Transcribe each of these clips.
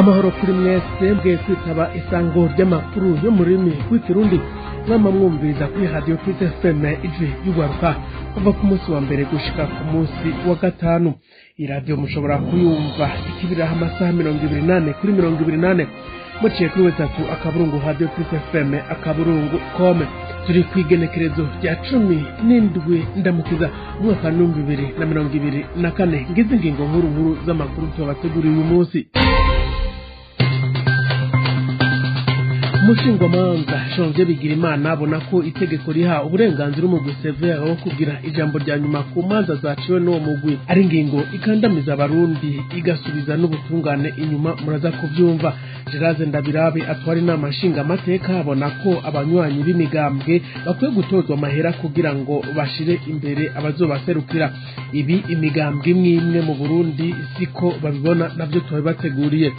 Amahoro kuri mwese mbwiye kwitaba isango ry'amakuru yo mu rurimi rw'Ikirundi mwama mwumviriza kuri Radio Peace FM, Ijwi y'Ugwaruka, kuva ku munsi wa mbere gushika ku munsi wa gatanu. Iyi radiyo mushobora kuyumva ikibiraho amasaha 24/24 muciye kuri w.radiopeacefm.com. Turi kw'igenekerezo rya 17 Ndamukiza, umwaka wa 2024. Ngize ingingo nkuru nkuru z'amakuru tubateguriye uyu munsi. Umushingwamanza Janvier Bigirimana abona ko itegeko riha uburenganzira umugwi CVR wo kugira ijambo rya nyuma ku manza zaciwe n'uwo mugwi ari ingingo ikandamiza Abarundi, igasubiza n'ubutungane inyuma. Muraza kuvyumva. Gerard Ndabirabe atwara Inama Nshingamateka abona ko abanywanyi b'imigambwe bakwiye gutozwa amahera kugira ngo bashire imbere abazobaserukira. Ibi imigambwe imwe imwe mu Burundi siko babibona, navyo tubabibateguriye.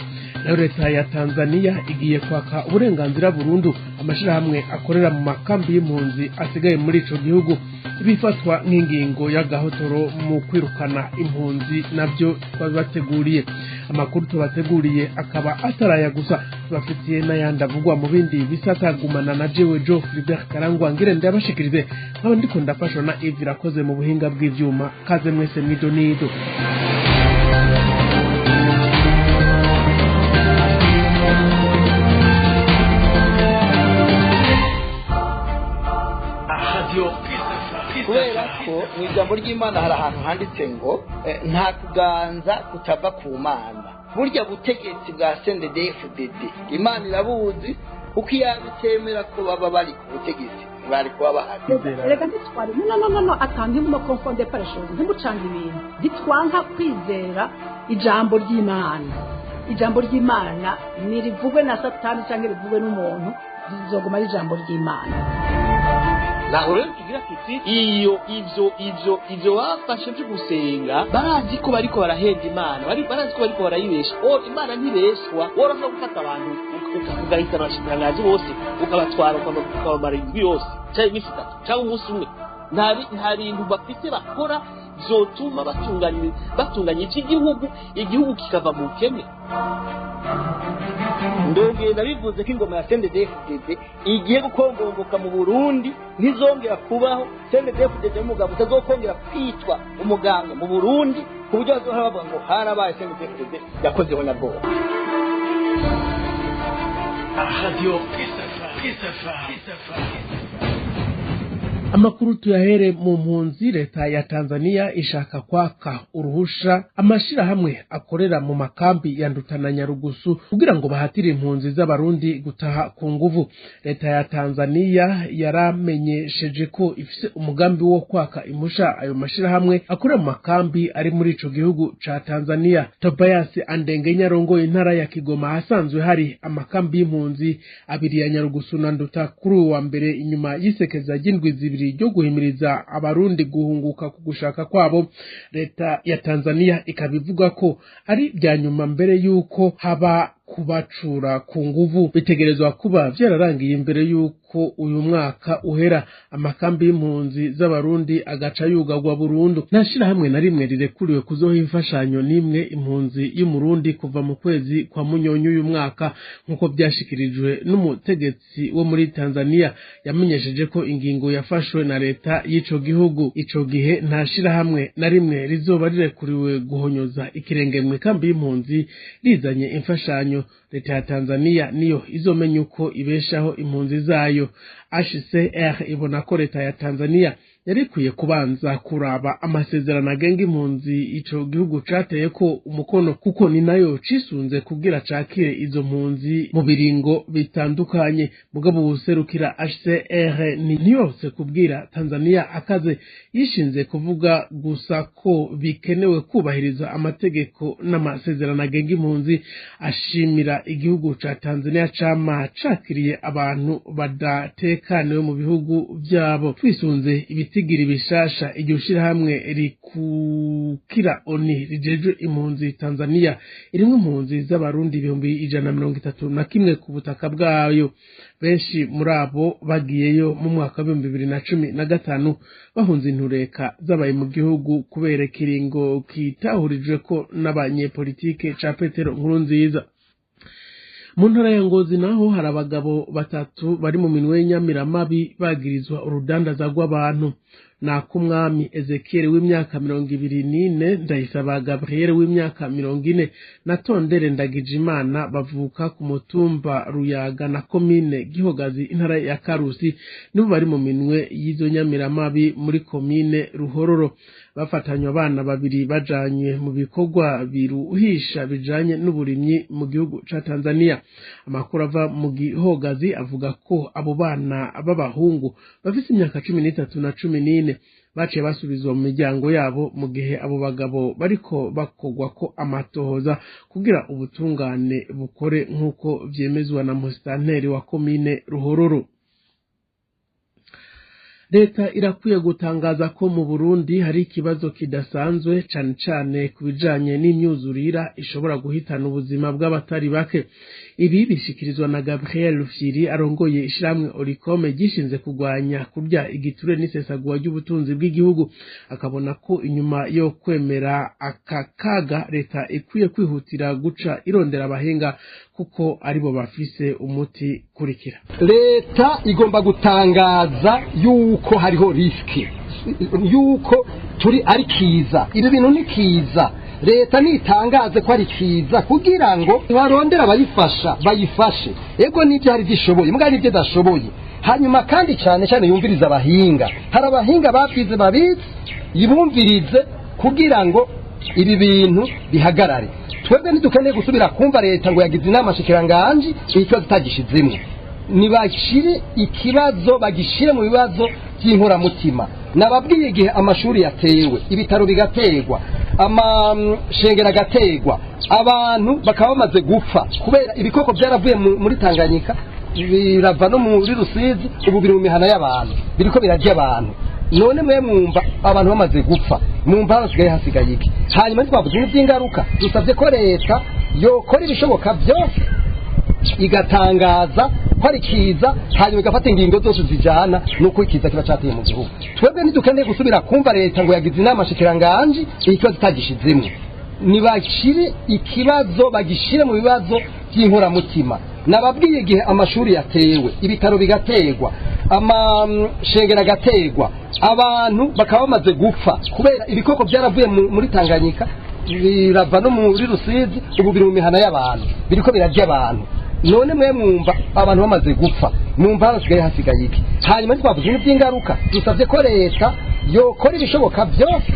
Nayo leta ya Tanzania igiye kwaka uburenganzira burundu amashirahamwe akorera mu makambi y'impunzi asigaye muri ico gihugu, bifatwa nk'ingingo y'agahotoro mu kwirukana impunzi. Navyo twabibateguriye. Amakuru tubateguriye akaba ataraya gusa, tubafitiye n'ayandi avugwa mu bindi bisata. Gumana na jewe Jo Philibert Karangwa ngire ndabashikirize, nkaba ndiko ndafashwa na Yves Irakoze mu buhinga bw'ivyuma. Kaze mwese mwidonido. Kubera ko mu ijambo ry'Imana hari ahantu handitse ngo nta kuganza kutava ku Mana. Burya butegetsi bwa CNDD-FDD Imana irabuzi, kuko iyo itemera ko baba bari ku butegetsi bari kuba bahari. Reka ntitware, no, no, no, no, atanga ntimumo confondre par les choses, ntimucange ibintu. Ntitwanka kwizera ijambo ry'Imana. Ijambo ry'Imana ntirivugwe na Satani cyangwa rivugwe n'umuntu, rizoguma ari ijambo ry'Imana. Naho rero tugira tuti iyo ivyo bafashe vyo gusenga, barazi ko bariko barahenda Imana, bari barazi ko bariko barayibesha. O Imana ntibeshwa. Worashobora gufata abantu ugahitana abashikiranganji bose, ukabatwara, ukabamara indwi yose canke iminsi 3 canke umunsi umwe, nta bintu bafite bakora vyotuma batunganya ivy'igihugu, igihugu kikava mu bukene. Ndongeye ndabivuze ko ingoma ya CNDD-FDD igiye gukongomboka mu Burundi, ntizongera kubaho. CNDD-FDD n'umugabo utazokongera kwitwa umuganga mu Burundi, ku buryo bazohora bavuga ngo harabaye CNDD-FDD yakozeho na bwoba. Radio. Amakuru tuyahere mu mpunzi. Leta ya Tanzania ishaka kwaka uruhusha amashirahamwe akorera mu makambi ya Nduta na Nyarugusu kugira ngo bahatire impunzi z'Abarundi gutaha ku nguvu. Leta ya Tanzania yaramenyesheje ko ifise umugambi wo kwaka impusha ayo mashirahamwe akorera mu makambi ari muri ico gihugu ca Tanzania. Tobias Andengenya arongoye intara ya Kigoma ahasanzwe hari amakambi y'impunzi abiri ya Nyarugusu na Nduta, kuri uyu wa mbere, inyuma y'isekeza ry'indwi 2 ryo guhimiriza Abarundi guhunguka ku gushaka kwabo. Leta ya Tanzania ikaba ivuga ko ari bya nyuma mbere yuko haba kubacura ku nguvu. Bitegerezwa kuba vyararangiye imbere yuko uyu mwaka uhera, amakambi y'impunzi z'Abarundi agaca yugarwa burundu. Nta shirahamwe na rimwe rirekuriwe kuzoha imfashanyo n'imwe impunzi y'Umurundi kuva mu kwezi kwa Munyonyo uyu mwaka, nk'uko vyashikirijwe n'umutegetsi wo muri Tanzania yamenyesheje ko ingingo yafashwe na leta y'ico gihugu. Ico gihe nta shirahamwe na rimwe rizoba rirekuriwe guhonyoza ikirenge mw'ikambi y'impunzi rizanye imfashanyo. Leta ya Tanzania niyo izomenya uko ibeshaho impunzi zayo. HCR ibona ko leta ya Tanzania yari ikwiye kubanza kuraba amasezerano agenga impunzi ico gihugu cateye ko umukono, kuko ni nayo cisunze kugira cakire izo mpunzi mu biringo bitandukanye. Mugabo uwuserukira HCR ni ntiyose kubwira Tanzania akaze, yishinze kuvuga gusa ko bikenewe kubahiriza amategeko n'amasezerano agenga impunzi. Ashimira igihugu ca Tanzania cama cakiriye abantu badatekaniwe mu bihugu vyabo. Twisunze ibitigiri bishasha iryo shirahamwe rikukira ONU rijejwe impunzi, Tanzania irimwo impunzi z'Abarundi 131,000 ku butaka bwayo. Benshi muri abo bagiyeyo mu mwaka wa 2015 bahunze intureka zabaye mu gihugu kubera ikiringo kitahurijwe ko n'abanyepolitike ca Petero Nkurunziza. Mu ntara ya Ngozi naho hari abagabo batatu bari mu minwe y'inyamiramabi bagirizwa urudandaza rw'abantu. Nakumwami Ezekiel w'imyaka 24, Ndayisaba Gabriel w'imyaka 40 na Tondere Ndagijimana bavuka ku mutumba Ruyaga na komine Gihogazi, intara ya Karusi, nibo bari mu minwe y'izo nyamiramabi muri komine Ruhororo. Bafatanywe abana babiri bajanywe mu bikorwa biruhisha bijanye n'uburimyi mu gihugu ca Tanzania. Amakuru ava mu Gihogazi avuga ko abo bana b'abahungu bafise imyaka 13 na 14 baciye basubizwa mu miryango yabo, mu gihe abo bagabo bariko bakogwa ko amatohoza kugira ubutungane bukore, nk'uko vyemezwa na musitanteri wa komine Ruhororo. Leta irakwiye gutangaza ko mu Burundi hari ikibazo kidasanzwe, cane cane ku bijanye n'imyuzurira ishobora guhitana ubuzima bw'abatari bake. Ibi bishikirizwa na Gabriel Rufyiri arongoye ishirahamwe Orikome gishinze kurwanya kurya igiture n'isesagura ry'ubutunzi bw'igihugu, akabona ko inyuma yo kwemera aka kaga leta ikwiye kwihutira guca irondera abahinga kuko aribo bafise umuti. Kurikira. Leta igomba gutangaza yuko hariho risque, yuko turi ari kiza, ibi bintu ni kiza. Leta nitangaze ko ari kiza kugira ngo barondera abayifasha bayifashe, ego nibyo hari byishoboye mbwa nibyo dashoboye. Hanyuma kandi cyane cyane yumviriza abahinga, hari abahinga bavyize babizi, yibumvirize kugira ngo ibi bintu bihagarare. Twebwe ntidukeneye gusubira kumva leta ngo yagize inama shikiranganji ikibazo itagishizemwo. Nibashire ikibazo bagishire mu bibazo by'inkoramutima. Nababwiye igihe amashuri yatewe, ibitaro bigategwa, amashengero agategwa, abantu bakaba bamaze gupfa kubera ibikoko byaravuye muri Tanganyika birava no muri Rusizi, ubu biri mu mihana y'abantu biriko birarya abantu. None mwe mwumva abantu bamaze gupfa, mwumva hasigaye hasigaye iki? Hanyuma ntitwavuze n'iby'ingaruka, dusabye ko leta yokora ibishoboka byose igatangaza ko ari kiza, hanyuma igafata ingingo zose zijana nuko ikiza kiba cateye mu gihugu. Twebwe ntidukeneye gusubira kumva leta ngo yagize inama shikiranganji ikibazo itagishizemwo. Nibashire ikibazo bagishire mu bibazo by'inkoramutima. Nababwiye igihe amashuri yatewe, ibitaro bigategwa, amashengero agategwa, abantu bakaba bamaze gupfa kubera ibikoko byaravuye muri Tanganyika birava no muri Rusizi, ubu biri mu mihana y'abantu biriko birarya abantu. None mwe mwumva abantu bamaze gupfa, mwumva hasigaye hasigaye iki? Hanyuma ntitwavuze n'iby'ingaruka, dusabye ko leta yokora ibishoboka byose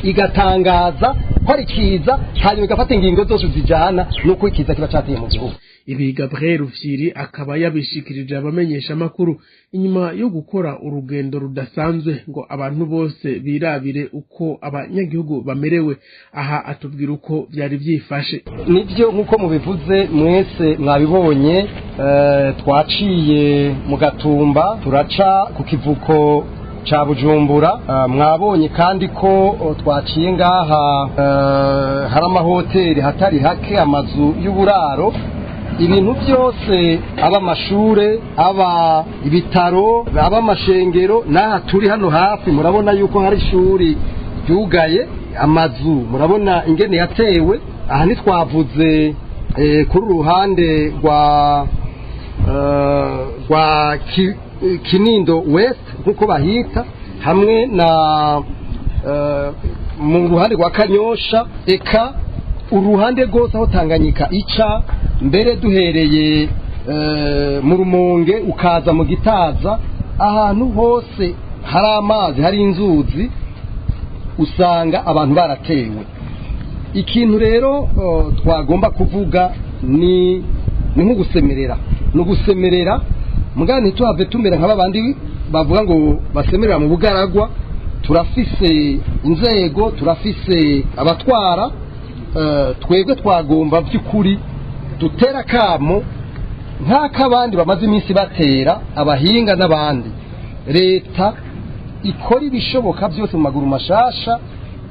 igatangaza ko ari kiza, hanyuma igafata ingingo zose zijana nuko ikiza kiba cateye mu gihugu. Ibi Gabriel Rufyiri akaba yabishikirije abamenyesha amakuru inyuma yo gukora urugendo rudasanzwe ngo abantu bose birabire uko abanyagihugu bamerewe. Aha atubwira uko byari byifashe. Nibyo nkuko mubivuze mwese mwabibonye, twaciye mu Gatumba turaca ku kivuko ca Bujumbura, mwabonye kandi ko twaciye ngaha hari amahoteli hatari hake, amazu y'uburaro, ibintu byose, aba amashure, aba ibitaro, aba amashengero. N'aha turi hano hafi murabona yuko hari ishuri ryugaye, amazu murabona ingene yatewe. Aha ntitwavuze kuri uruhande rwa Kinindo West nkuko bahita, hamwe na mu ruhande rwa Kanyosha, eka uruhande rwose aho Tanganyika ica, mbere duhereye mu Rumonge ukaza mu Gitaza, ahantu hose hari amazi hari inzuzi usanga abantu baratewe. Ikintu rero twagomba kuvuga ni nko gusemerera, no gusemerera mugani ntituhave tumera nka babandi bavuga ngo basemerera mu bugaragwa. Turafise inzego, turafise abatwara, twebwe twagomba by'ukuri dutera kamo nk'akabandi bamaze iminsi batera abahinga n'abandi. Leta ikora ibishoboka byose mu maguru mashasha,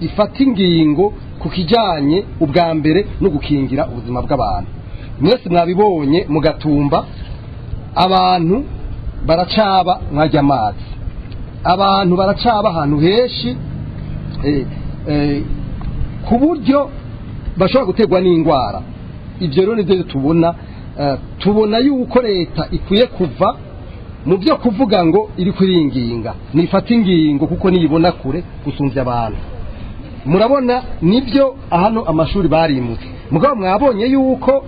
ifata ingingo ku kijanye ubwa mbere no gukingira ubuzima bw'abantu. Mwese mwabibonye mu Gatumba abantu baracaba nkajya amazi, abantu baracaba ahantu heshi ku buryo bashobora gutegwa n'indwara. Ibyo rero nibyo tubona Tubona yuko leta ikwiye kuva mu byo kuvuga ngo iri kuringinga, nifata ingingo kuko niyibona kure gusumvya abantu. Murabona nibyo hano amashuri barimutse, mugabo mwabonye yuko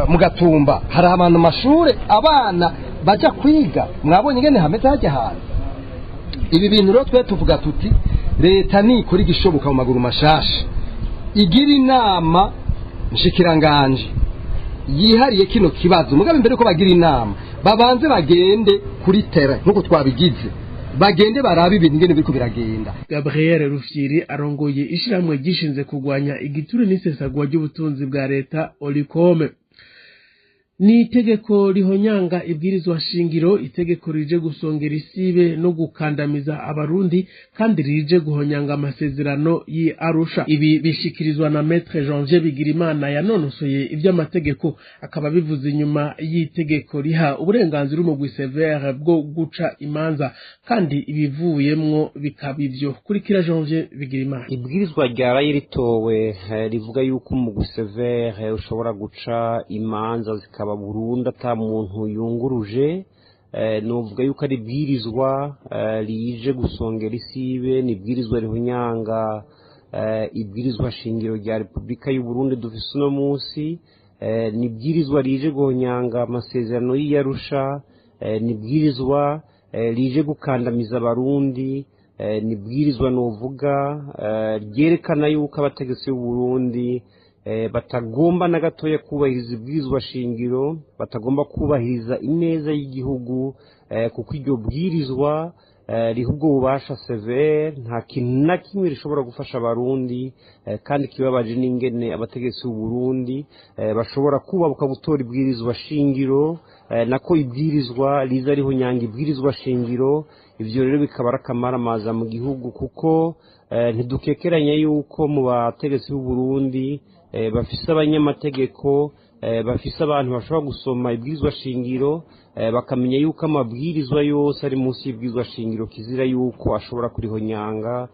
mu Gatumba hari abantu amashure abana baja kwiga, mwabonye ingene hameze hajya hantu. Ibi bintu rero twe tuvuga tuti leta nikora igishoboka mu maguru mashasha, igira inama nshikiranganje yihariye kino kibazo. Mugabo imbere ko bagira inama babanze bagende kuri terrain nkuko twabigize, bagende barabe ibintu ingene biriko biragenda. Gabriel Rufyiri arongoye ishirahamwe gishinze kurwanya igiture n'isesagwa ry'ubutunzi bwa leta Olicome. Ni itegeko rihonyanga ibwirizwa shingiro, itegeko rije gusongera isibe no gukandamiza abarundi, kandi rije guhonyanga amasezerano y'i Arusha. Ibi bishikirizwa na Maître Janvier Bigirimana yanonosoye ivy'amategeko, akaba bivuze inyuma y'itegeko riha uburenganzira umugwi sévère bwo guca imanza, kandi ibivuyemwo bikaba ivyo. Kurikira Janvier Bigirimana. Ibwirizwa ryaraye ritowe rivuga yuko umugwi sévère ushobora guca imanza zikaba burundu ata muntu yunguruje, novuga yuko ari ibwirizwa rije gusongera isibe, ni ibwirizwa rihunyanga ibwirizwa shingiro rya Repubulika y'u Burundi dufise uno munsi, ni ibwirizwa rije guhonyanga amasezerano y'Arusha, ni ibwirizwa rije gukandamiza abarundi, ni ibwirizwa novuga ryerekana yuko abategetsi b'u Burundi batagomba na gatoya kubahiriza ibwirizwa shingiro, batagomba kubahiriza ineza y'igihugu, kuko iryo bwirizwa riha ubwo bubasha sévère, nta kintu na kimwe rishobora gufasha abarundi. Kandi kibabaje n'ingene abategetsi b'u Burundi bashobora kubabuka gutora ibwirizwa shingiro, nako ibwirizwa riza rihunyanga ibwirizwa shingiro. Ivyo rero bikaba ari akamaramaza mu gihugu, kuko ntidukekeranye yuko mu bategetsi b'u Burundi bafise abanyamategeko, bafise abantu bashobora gusoma ibwirizwa shingiro, bakamenya yuko amabwirizwa yose ari munsi y'ibwirizwa shingiro, kizira yuko ashobora kurihonyanga,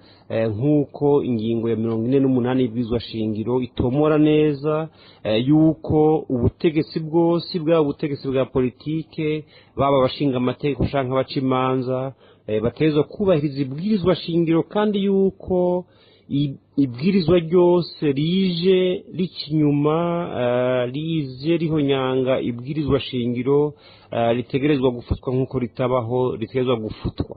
nk'uko ingingo ya 48 y'ibwirizwa shingiro itomora neza yuko ubutegetsi bwose, bwaba ubutegetsi bwa politike, baba abashinga amategeko canke abaca imanza, bategerezwa kubahiriza ibwirizwa shingiro, kandi yuko ibwirizwa ryose rije rica inyuma, rije rihonyanga ibwirizwa shingiro, ritegerezwa gufatwa nk'uko ritabaho, ritegerezwa gufutwa.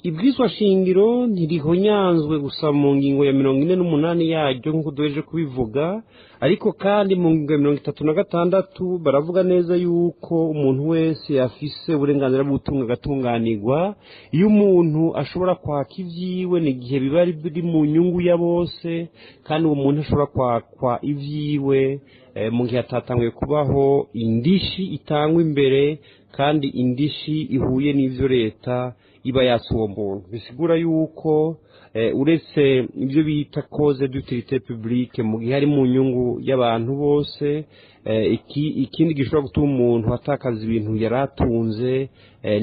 Ibwirizwa shingiro ntirihonyanzwe gusa mu ngingo ya 48 yaryo nk'uko duheje kubivuga, ariko kandi mu ngingo ya 36 baravuga neza yuko umuntu wese afise uburenganzira bwo gutunga agatunganirwa. Iyo umuntu ashobora kwaka ivyiwe ni igihe biba biri mu nyungu ya bose, kandi uwo muntu ashobora kwakwa ivyiwe mu gihe atatanguye kubaho indishi itangwa imbere, kandi indishi ihuye n'ivyo leta iba yatse uwo muntu. Bisigura yuko uretse ibyo bita cause d'utilité publique, mu gihe ari mu nyungu y'abantu bose, ikindi gishobora gutuma umuntu atakaza ibintu yari atunze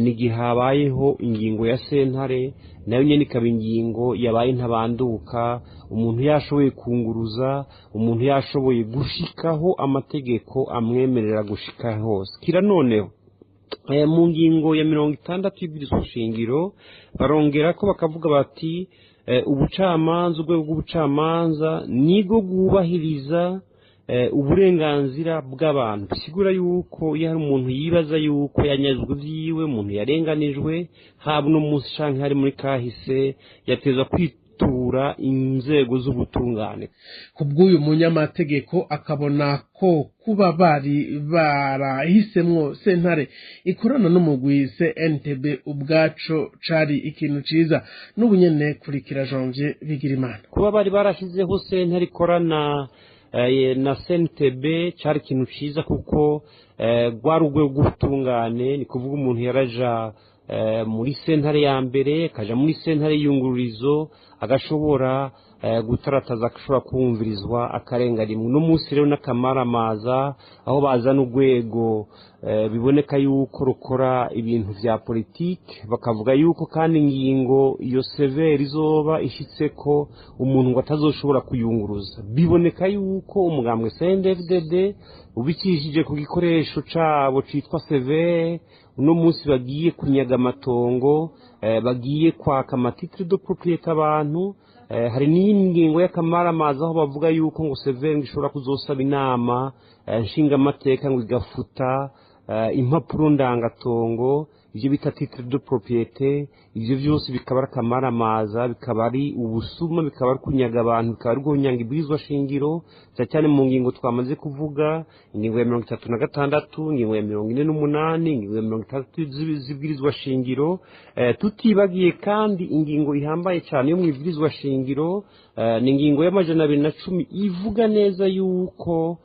ni igihe habayeho ingingo ya sentare, nayo nyene ikaba ingingo yabaye ntabanduka, umuntu yashoboye kunguruza, umuntu yashoboye gushikaho amategeko amwemerera gushika hose. Kira noneho mu ngingo ya 60 y'ibwirizwa shingiro barongera ko bakavuga bati ubucamanza, urwego rw'ubucamanza nibwo bwubahiriza uburenganzira bw'abantu. Bisigura yuko iyo hari umuntu yibaza yuko yanyazwe ivyiwe, umuntu yarenganijwe, haba uno munsi canke hari muri kahise, yateza kwitura inzego z'ubutungane. Ku bw'uyu munyamategeko, akabona ko kuba bari barahisemwo sentare ikorana n'umugwi CNTB ubwaco cari ikintu ciza. N'ubu nyene kurikira Janvier Bigirimana. Kuba bari barashyizeho sentare ikorana na CNTB cyari ikintu ciza, kuko rwari urwego rw'ubutungane, ni kuvuga umuntu yaraja muri sentare ya mbere, akaja muri sentare y'iyungururizo, agashobora gutarataza, agashobora kumvirizwa akarenga rimwe. Uno munsi rero n'akamaramaza aho bazana urwego biboneka yuko rukora ibintu vya politike, bakavuga yuko kandi ingingo iyo CVR izoba ishitse ko umuntu ngo atazoshobora kuyunguruza. Biboneka yuko umugambwe CNDD-FDD ubikishije ku gikoresho cabo citwa CVR, uno munsi bagiye kunyaga amatongo, bagiye kwaka ama titres de propriété abantu. Hari n'iyindi ngingo y'akamaramaza aho bavuga yuko ngo CVR ngo ishobora kuzosaba inama nshingamateka ngo igafuta impapuro ndangatongo, ibyo bita titre de propriété. Ibyo byose bikaba ari akamaramaza, bikaba ari ubusuma, bikaba ari kunyaga abantu, bikaba ari guhonyanga ibwirizwa shingiro, cyane cyane mu ngingo twamaze kuvuga: ingingo ya 36, ingingo ya 48, ingingo ya 60 z'ibwirizwa shingiro. Tutibagiye kandi ingingo ihambaye cyane yo mu ibwirizwa shingiro, ni ingingo ya 210, ivuga neza yuko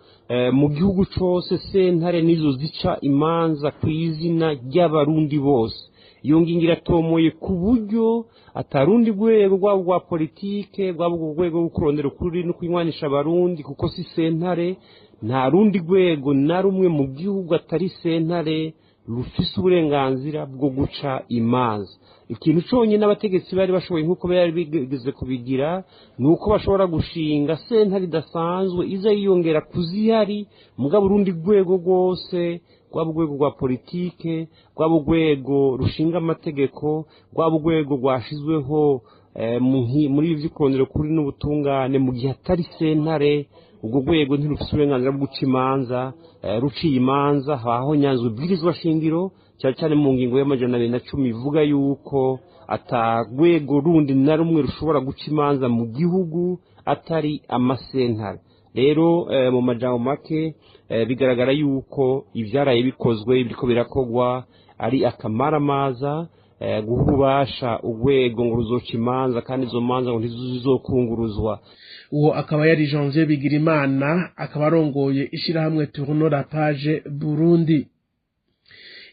mu gihugu cose sentare nizo zica imanza ku izina ry'Abarundi bose. Iyo ngingo iratomoye ku buryo atarundi rwego, rwaba rwa politike, rwaba urwo rwego rwo kurondera ukuri no kunywanisha Abarundi, kuko si sentare, nta rundi rwego na rumwe mu gihugu atari sentare rufise uburenganzira bwo guca imanza. Ikintu cyonyine abategetsi bari bashoboye, nk'uko bari bigeze kubigira, ni uko bashobora gushinga sentare idasanzwe iza yiyongera kuzihari. Mugabo urundi rwego rwose, rwaba urwego rwa politike, rwaba urwego rushinga amategeko, rwaba urwego rwashizweho muri ibi vy'ukurondera ukuri n'ubutungane, mu gihe atari sentare, ubwo rwego ntirufise uburenganzira bwo guca imanza. Ruciye imanza habaho nyanzwe ibwirizwa shingiro, cyane cyane mu ngingo ya 210, ivuga yuko ata rwego rundi na rumwe rushobora guca imanza mu gihugu atari amasentare. Rero mu majambo make, bigaragara yuko ivyaraye bikozwe, biriko birakogwa, ari akamaramaza, guha ububasha urwego ngo ruzoca imanza, kandi izo manza ngo ntizizokunguruzwa. Uwo akaba yari Janvier Bigirimana, akaba arongoye ishirahamwe Tournons la Page Burundi.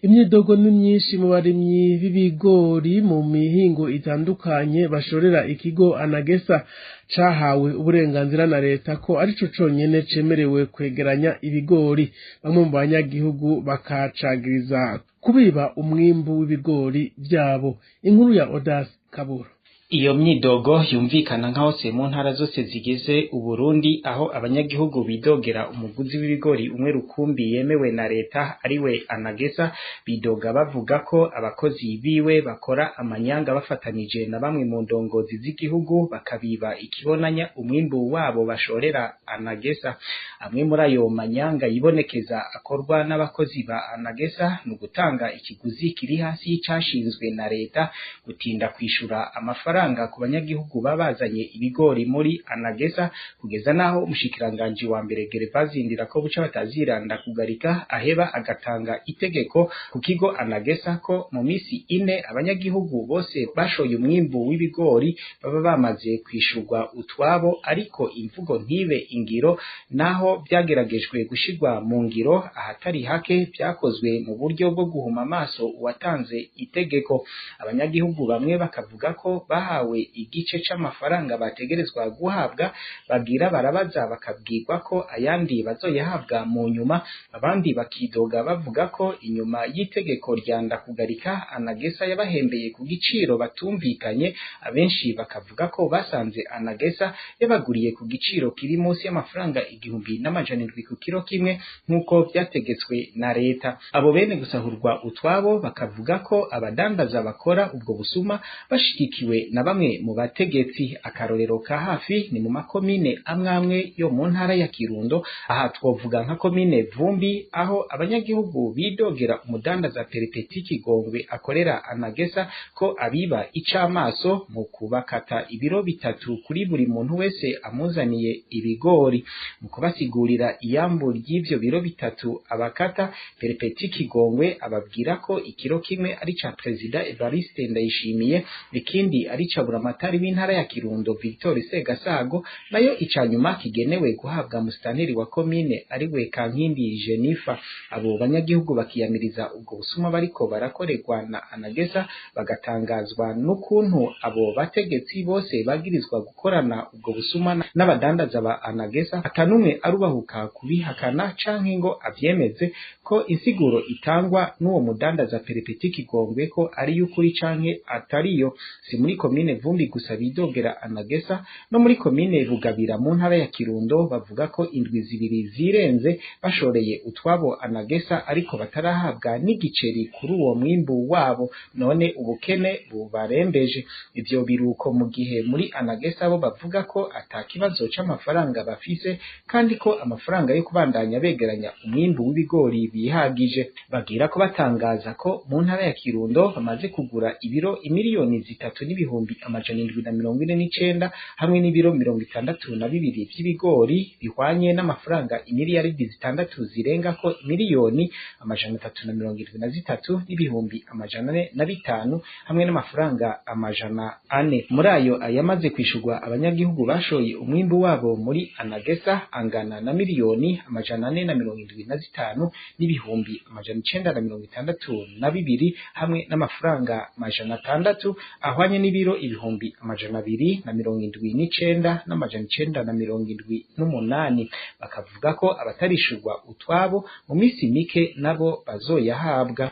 Imyidogo ni myinshi mu barimyi b'ibigori mu mihingo itandukanye bashorera ikigo Anagesa cahawe uburenganzira na leta ko arico conyene cemerewe kwegeranya ibigori. Bamwe mu banyagihugu bakacagiriza kubiba umwimbu w'ibigori vyabo. Inkuru ya Odas Kabura. Iyo myidogo yumvikana nka hose mu ntara zose zigize Uburundi, aho abanyagihugu bidogera umuguzi w'ibigori umwe rukumbi yemewe na leta, ariwe Anagesa. Bidoga bavuga ko abakozi biwe bakora amanyanga bafatanije na bamwe mu ndongozi z'igihugu, bakabiba ikibonanya umwimbu wabo bashorera Anagesa. Amwe muri ayo manyanga yibonekeza akorwa n'abakozi ba Anagesa ni ugutanga ikiguzi kiri hasi y'icashinzwe na leta, gutinda kwishura amafaranga ku banyagihugu babazanye ibigori muri Anagesa, kugeza naho umushikiranganji wa mbere Gervase Ndirakobuca bataziranda kugarika aheba agatanga itegeko ku kigo Anagesa ko mu misi 4 abanyagihugu bose bashoye umwimbu w'ibigori baba bamaze kwishurwa utwabo. Ariko imvugo ntibe ingiro. Naho byageragejwe gushirwa mu ngiro ahatari hake, byakozwe mu buryo bwo guhuma amaso uwatanze itegeko. Abanyagihugu bamwe bakavuga ko bahawe igice c'amafaranga bategerezwa guhabwa, bagira barabaza bakabwirwa ko ayandi bazoyahabwa mu nyuma. Abandi bakidoga bavuga ko inyuma y'itegeko rya Ndakugarika, Anagesa yabahembeye ku giciro batumvikanye. Abenshi bakavuga ko basanze Anagesa yabaguriye ku giciro kiri munsi y'amafaranga 1700 ku kiro kimwe, nk'uko vyategetswe na leta. Abo bene gusahurwa utwabo bakavuga ko abadandaza bakora ubwo busuma bashigikiwe na bamwe mu bategetsi. Akarorero ka hafi ni mu makomine amwamwe yo mu ntara ya Kirundo. Aha twovuga nka komine Vumbi, aho abanyagihugu bidogera umudandaza Peripeti Kigongwe akorera Anagesa ko abiba icamaso mu kubakata ibiro 3 kuri buri muntu wese amuzaniye ibigori. Mu kubasigurira iyambu ry'ivyo biro 3 abakata, Peripeti Kigongwe ababwira ko ikiro kimwe ari ca Perezida Evariste Ndayishimiye, ikindi ari ari Caburamatari w'intara ya Kirundo Victor Segasago, nayo icanyuma kigenewe guhabwa musitanteri wa komine ariwe Kankindi Jennifer. Abo banyagihugu bakiyamiriza ubwo busuma bariko barakorerwa na Anagesa, bagatangazwa n'ukuntu abo bategetsi bose bagirizwa gukorana ubwo busuma n'abadandaza ba Anagesa atanumwe arubahuka kubihakana canke ngo avyemeze ko insiguro itangwa n'uwo mudandaza Perepeti Kigongwe ko ari y'ukuri canke atariyo. Si muri komine Vumbi gusa bidogera Anagesa, no muri komine Bugabira mu ntara ya Kirundo bavuga ko indwi zibiri zirenze bashoreye utwabo Anagesa ariko batarahabwa n'igiceri kuri uwo mwimbu wabo, none ubukene bubarembeje. Ivyo biruko mu gihe muri Anagesa bo bavuga ko ata kibazo c'amafaranga bafise kandi ko amafaranga yo kubandanya begeranya umwimbu w'ibigori bihagije. Bagira ko batangaza ko mu ntara ya Kirundo bamaze kugura ibiro 3,749,000 hamwe n'ibiro 62 vy'ibigori bihwanye n'amafaranga 6 zirenga ko 373,405,000 hamwe n'amafaranga 400. Muri ayo ayamaze kwishurwa abanyagihugu bashoye umwimbu wabo muri Anagesa angana na 475,962 hamwe n'amafaranga 600 ahwanye n'ibiro 279,978. Bakavuga ko abatarishurwa utwabo mu misi mike nabo bazoyahabwa.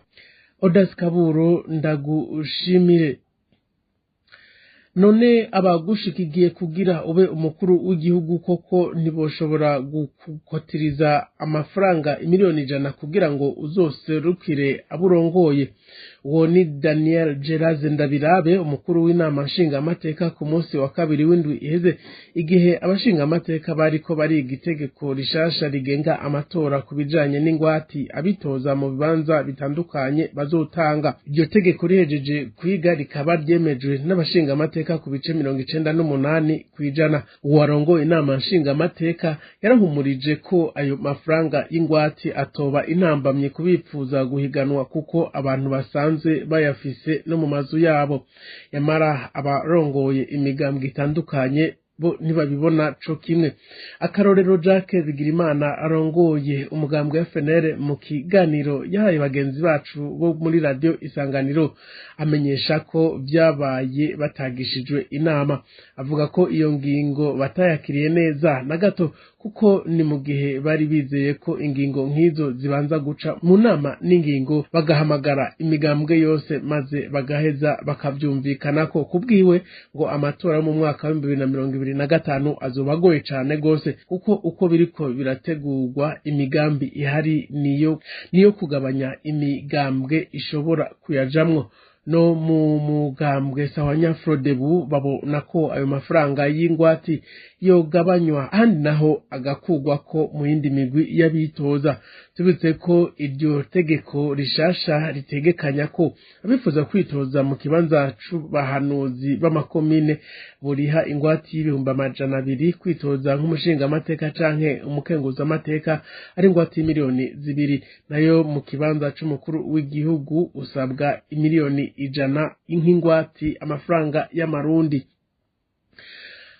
Odas Kaburo, ndagushimire. None abagushikigiye kugira ube umukuru w'igihugu koko ntiboshobora gukotiriza amafaranga 100,000,000 kugira ngo uzoserukire aburongoye? Uwo ni Daniel Geraze Ndabirabe, umukuru w'inama nshingamateka, ku munsi wa kabiri w'indwi iheze, igihe abashingamateka bariko bariga itegeko rishasha rigenga amatora ku bijanye n'ingwati abitoza mu bibanza bitandukanye bazotanga. Iryo tegeko rihejeje kwiga rikaba ryemejwe n'abashingamateka ku bice 98%. Uwarongoye inama nshingamateka yarahumurije ko ayo mafaranga y'ingwati atoba intambamye kubipfuza guhiganwa, kuko abantu basanzwe bayafise no mu mazu yabo. Yamara abarongoye imigambwe itandukanye bo ntibabibona co kimwe. Akarorero, Jacques Bigirimana arongoye umugambwe wa FNL, mu kiganiro yahaye bagenzi bacu bo muri Radio Isanganiro, amenyesha ko vyabaye batagishijwe inama. Avuga ko iyo ngingo batayakiriye neza na gato, kuko ni mu gihe bari bizeye ko ingingo nk'izo zibanza guca mu nama n'ingingo, bagahamagara imigambwe yose maze bagaheza bakavyumvikanako. Kubwiwe ngo amatora yo mu mwaka wa 2025 azoba agoye cane gose, kuko uko biriko birategurwa imigambi ihari niyo kugabanya imigambwe ishobora kuyajamwo. No mu mugambwe Sawanya Frodebu babona ko ayo mafaranga y'ingwati yogabanywa, ahandi naho agakugwa ko mu yindi migwi y'abitoza. Tubitse ko iryo tegeko rishasha ritegekanya ko abifuza kwitoza mu kibanza c'abahanuzi b'amakomine buriha ingwati y'200,000, kwitoza nk'umushingamateka canke umukenguzamateka ari ingwati y'2,000,000, nayo mu kibanza c'umukuru w'igihugu usabwa 100,000,000 nk'ingwati amafaranga y'amarundi.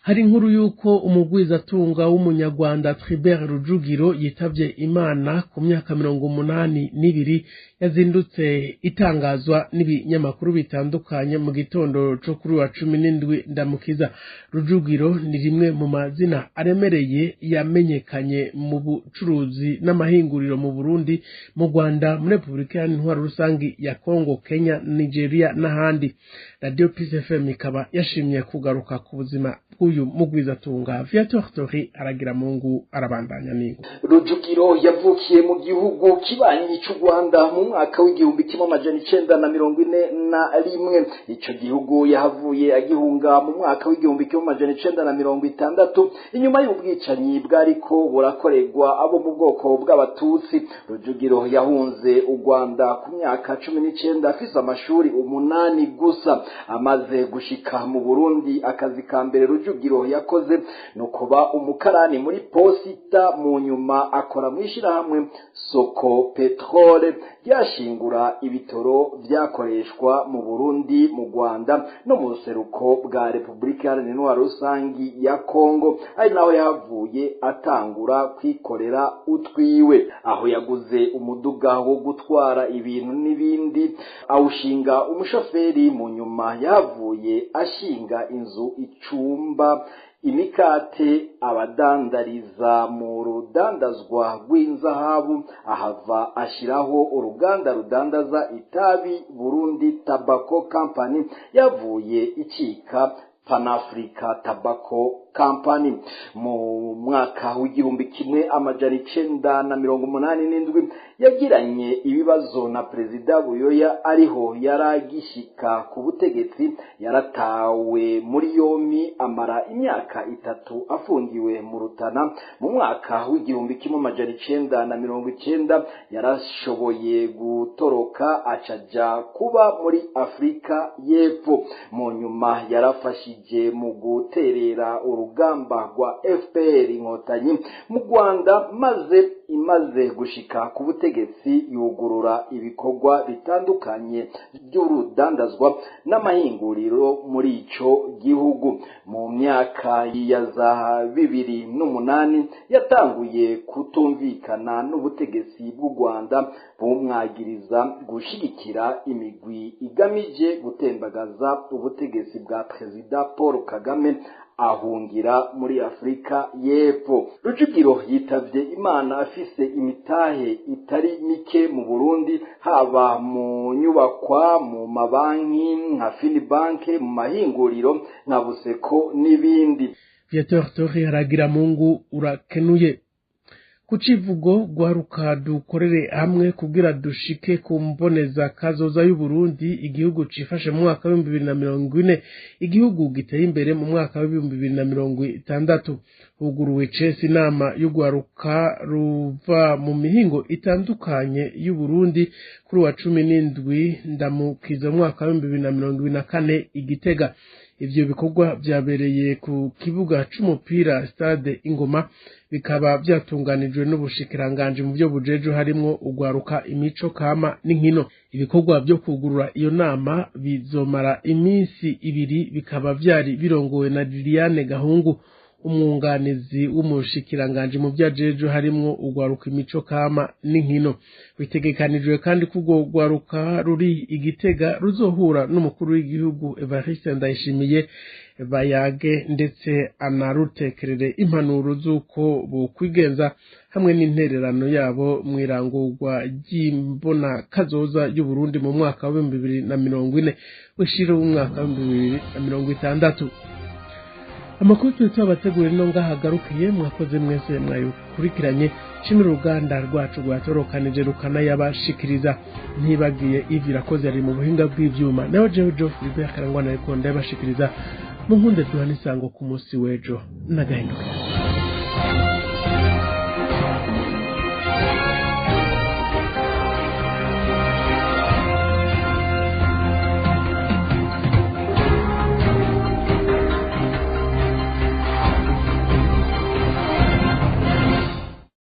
Hari inkuru yuko umugwizatunga w'umunyarwanda Tribert Rujugiro yitavye Imana ku myaka 82, yazindutse itangazwa n'ibinyamakuru bitandukanye mu gitondo co kuri wa 17 Ndamukiza. Rujugiro ni rimwe mu mazina aremereye yamenyekanye mu bucuruzi n'amahinguriro mu Burundi, mu Rwanda, muri Repubulika Iharanira Intwaro Rusangi ya Congo, Kenya, Nigeria n'ahandi. Radio Peace FM ikaba yashimye kugaruka ku buzima bw'uyu mugwizatunga. Viateur Tori aragira mungu arabandanya ningo. Rujugiro yavukiye mu gihugu kibanyi cy'u Rwanda mu mwaka w'1941. Ico gihugu yahavuye agihunga mu mwaka w'1960 inyuma y'ubwicanyi bwariko burakorerwa abo mu bwoko bw'abatutsi. Rujugiro yahunze u Rwanda ku myaka 19 afise amashuri 8 gusa. Amaze gushika mu Burundi, akazi ka mbere Rujugiro yakoze no kuba umukarani muri posita, mu nyuma akora mu ishirahamwe Soko Petrole ryashingura ibitoro vyakoreshwa mu Burundi, mu Rwanda no mu buseruko bwa Repubulika Iharanira Intwaro Rusangi ya Kongo, ari naho yahavuye atangura kwikorera utwiwe, aho yaguze umuduga wo gutwara ibintu n'ibindi awushinga umushoferi. Mu nyuma yahavuye ashinga inzu icumba imikate abadandariza mu rudandazwa rw'inzahabu, ahava ashiraho uruganda rudandaza itabi Burundi Tobacco Company yavuye icika Panafrica Tobacco Company. Mu mwaka w'1987 yagiranye ibibazo na Perezida Buyoya ariho yaragishika ku butegetsi, yaratawe muri yompi amara imyaka 3 afungiwe mu Rutana. Mu mwaka w'1990 yarashoboye gutoroka acaja kuba muri Afrika y'Epfo. Mu nyuma yarafashije mu guterera urugamba rwa FPR Inkotanyi mu Rwanda, maze imaze gushika ku butegetsi yugurura ibikorwa bitandukanye by'urudandazwa n'amahinguriro muri ico gihugu. Mu myaka ya za 2008 yatanguye kutumvikana n'ubutegetsi bw'u Rwanda, bumwagiriza gushigikira imigwi igamije gutembagaza ubutegetsi bwa Perezida Paul Kagame, ahungira muri Afrika y'Epfo. Rujugiro yitavye Imana afise imitahe itari mike mu Burundi, haba mu nyubakwa, mu mabanki nka Finibank, mu mahinguriro nka Buseko n'ibindi. Viateur Tori Haragira Mungu urakenuye. Ku civugo gwaruka dukorere hamwe kugira dushike ku mboneza kazoza y'Uburundi, igihugu cifashe mu mwaka w'2040, igihugu giteye imbere mu mwaka w'2060, huguruwe cese inama y'ugwaruka ruva mu mihingo itandukanye y'Uburundi kuri wa 17 ndamukiza mu mwaka w'2024 Igitega. Ivyo bikorwa vyabereye ku kibuga c'umupira Stade Ingoma, bikaba vyatunganijwe n'ubushikiranganje mu byo bujejo harimwo ugwaruka, imico kama n'inkino. Ibikorwa vyo kugurura iyo nama bizomara iminsi 2, bikaba vyari birongowe na Liliane Gahungu, umwunganizi w'umushikiranganje mu vyajejo harimwo ugwaruka, imico kama n'inkino. Bitegekanijwe kandi ko urwo rwaruka ruri Igitega ruzohura n'umukuru w'igihugu Evariste Ndayishimiye, bayage ndetse anarutekerere impanuro z'uko bokwigenza hamwe n'intererano yabo mw'irangurwa ry'imbona kazoza y'Uburundi mu mwaka wa 2040 wishira umwaka wa 2060. Amakuru turi tubateguriye no ngahagarukiye, mwakoze mwese mwayikurikiranye. Shimira uruganda rwacu rwatorokanije rukanayabashikiriza, ntibagiye Yves Irakoze ari mu buhinga bw'ivyuma, nawe jewe Geoffrey Philbert Karangwa nariko ndabashikiriza. Mu nkunde duhana isango ku munsi w'ejo n'agahinduka.